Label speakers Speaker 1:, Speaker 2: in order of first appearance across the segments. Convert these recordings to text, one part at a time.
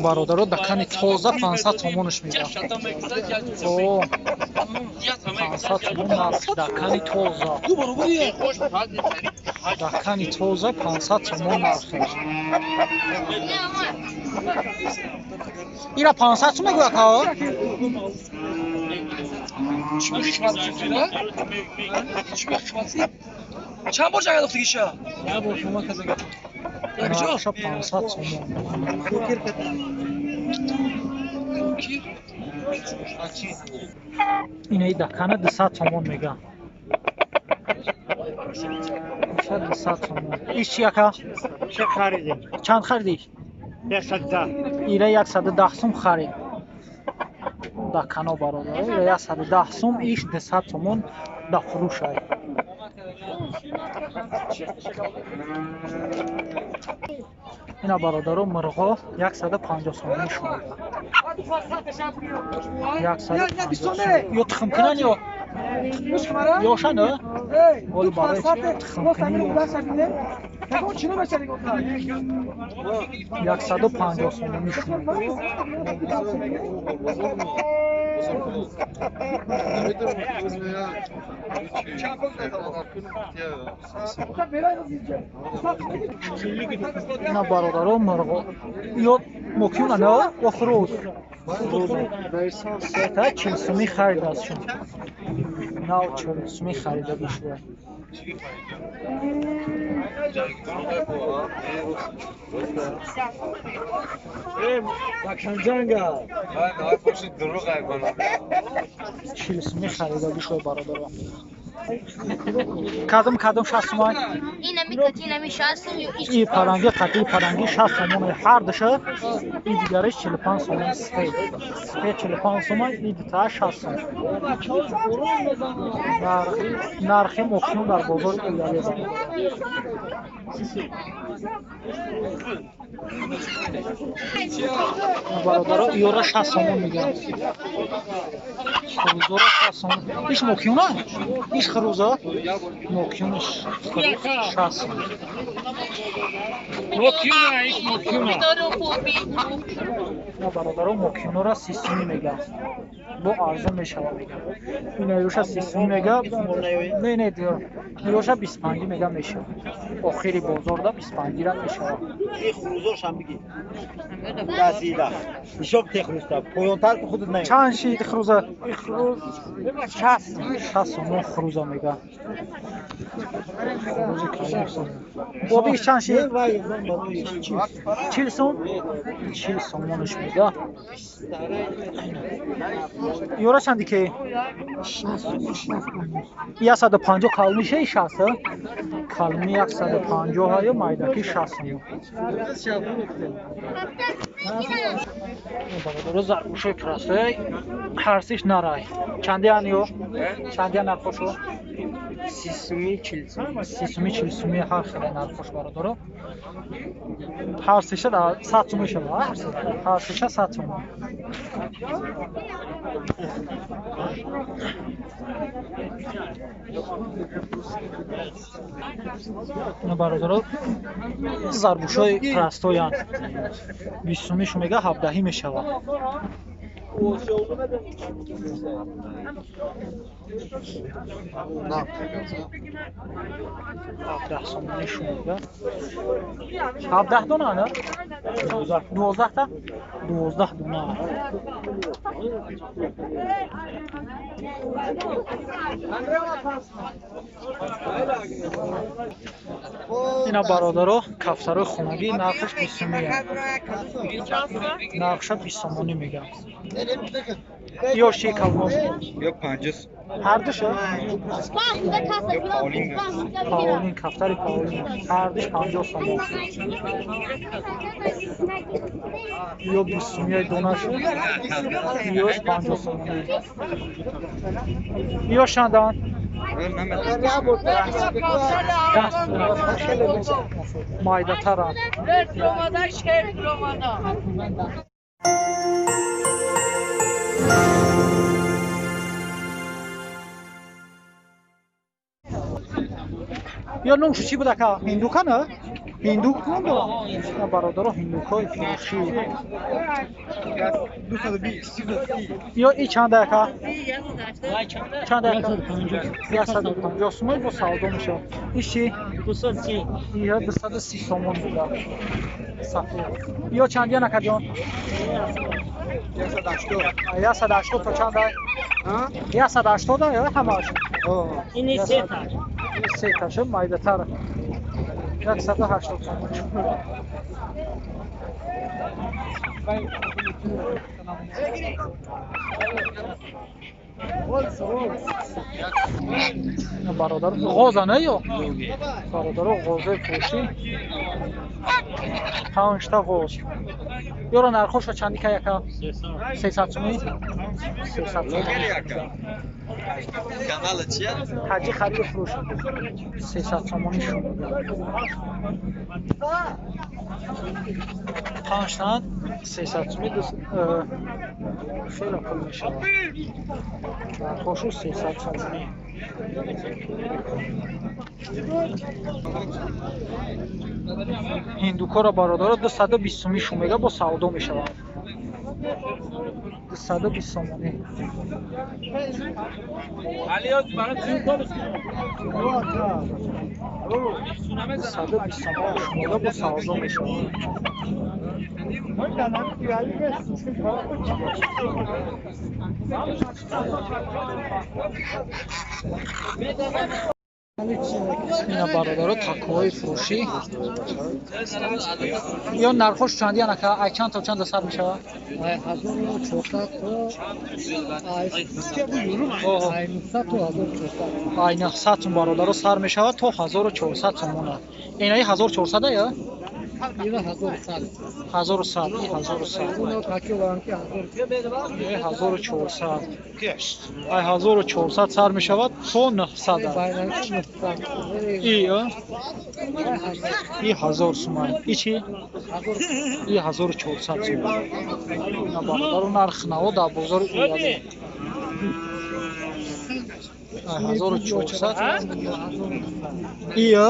Speaker 1: Бародаро, дакани тоза 500 сомонаш мега. О, 500 сомон нарх дакани тоза. Дакани тоза 500 сомон нархеш. Ира 500 сом мегӯяд ка?
Speaker 2: Чанд бор ҷанга дофтагиша?
Speaker 1: Нархша 500 сомон. Инаи дакана 200 сомон мега. 200 сомон. Иш чи ака? Чанд харидӣ?
Speaker 3: 110.
Speaker 1: Ира 110 сом харид. Дакано бародар, ира 110 сом, иш 200 сомон да фурӯшай. Ина бародаро, мирғо 150 сомонӣ шуд. 150. Ё тухмкунан ё ёшан, оли барои тухмкунӣ 150 сомонӣ шуд. Ина бародаро, мирғо ё мокюна на о хурӯз. Сета 40 сомӣ харидааст шуд. Нав 40 сомӣ харида бишуда. Чил сомӣ харида бишуда бародаро. Кадом кадом 60 сомон? И паранги қатъи паранги 60 сомон ҳар душа, и дигараш 45 сомон сфед. Сфед 45 сомон, и дута 60 сомон. Нархи мокюн дар бозори Гулале. Бародаро, ёра 60 сомон мегӯянд. Хурӯзора 60 сомон. Иш мокюна? Иш хурӯза? Мокюниш хурӯз 60 сомон.
Speaker 4: Мокюна, иш мокюна.
Speaker 1: Бародаро, мокюнора 30 сомӣ мегӯянд. Бо арзон мешавад мегӯянд. Ина ёша 30 сомӣ мега. Не, не, ёша 25 мега мешавад. Охири бозорда 25 ра мешавад.
Speaker 3: Хурӯзошам бигӣ. Дасида. Ҳисоб те хурӯзта. Поёнтар ки худат наёй.
Speaker 1: Чанд шид хурӯза? Хурӯз 60. 60 сомон хурӯза мега. Хурӯзи калон. Боби чанд шид? 40 сом? 40 сомонаш мега. Ёра чанди ки? 150 калмиша 60. Калми 150 ҳаю майдаки 60 сомон. Бародаро, заргӯшои простой ҳарсиш нарай. Чандиян ё? Чандиян нархошо?
Speaker 4: 30 сомӣ, 40 сомӣ.
Speaker 1: 30 сомӣ, 40 сомӣ ҳар хеле нархош бародаро. Ҳар сеша 100 сомӣ шава, ҳар сеша 100 сомон. Бародаро, заргӯшои простоян 20 сомишу мега 17 мешавад. 17 сомонишу мега. 17 дона на? 12 та? 12 дона. Ина бародаро, кафтарои хонагӣ нархаш 20 сомӣ. Нархша 20 сомонӣ мегӯянд. Ё ши калмош?
Speaker 5: Ё 50.
Speaker 1: Ҳар душа? Паолин, кафтари паолин. Ҳар душ 50 сомон. Ё 20 сомияи донашу, ёш 50 сомонӣ. Ё чандан? Майдатаранд. Ё номшу чӣ буд ака? Ҳиндука на? Ҳиндук ном дорам? Бародаро, ҳиндукҳои фурӯшӣ. Ё и чанда яка? Чанда яка? 150 сомон бо савдо мешавад. И чӣ?
Speaker 4: 230.
Speaker 1: Ё 230 сомон буда. Сафед. Ё чанд яна каҷон?
Speaker 3: 180.
Speaker 1: 180 то чанда? 180 ё ҳамаш?
Speaker 4: Ини сета.
Speaker 1: Ини сета шуд, майдатар. 180 сомон. Бародар, ғоза не ё? Бародаро, ғозаи фурӯшӣ. 5 та ғоз. Ёро нархошо чанди ка яка? 300 сомонӣ? 300 сомонӣ. Таҷи хариду фурӯш. 300 сомонӣ шуд. 5 та 300 сомонӣ хеле пул мешавад. Нархошу 300 сомонӣ. Ҳиндукҳоро бародаро 220 сомонӣ шумега бо савдо мешавад. 220 сомонӣ. 220 сомонӣ шумега бо савдо мешавад. Ина бародаро, такоҳои фурӯшӣ. Ё нархош чанди анака? Ай чанд то чанда сар мешавад?
Speaker 4: 1400 то 900 то 1400.
Speaker 1: Ай 900 сум бародаро сар мешавад то 1400 сомона. Инаи 1400 ё?
Speaker 4: Ина 1100.
Speaker 1: 1100, и 1100.
Speaker 4: Уно таки варанки 1000.
Speaker 1: 1400. Ай 1400 сар мешавад то 900.
Speaker 4: Байранки 900.
Speaker 1: И ё? И 1000 сумай. И чӣ? И 1400 сум. Ина бародаро, нарх наво дар бозори Уялӣ. 1400. И ё?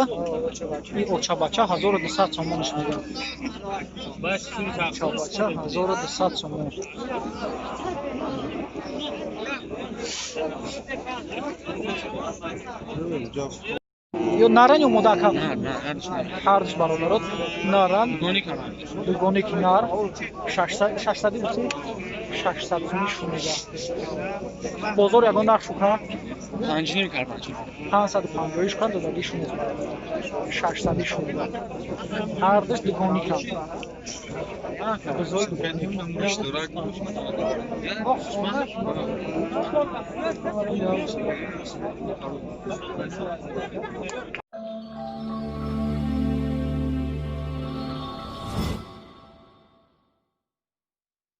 Speaker 1: И очабача 1200 сомониш мегӯяд. Очабача 1200 сомон. Ё наран ё модака? Ҳардуш бародаро наран. Дугоники нар 600 гуфтӣ? 600 сомонӣ шумега. Бозор ягон нарх шука? 550 шука додагӣ шумо. 600 шумега. Ҳардуш дугоника. Бузург.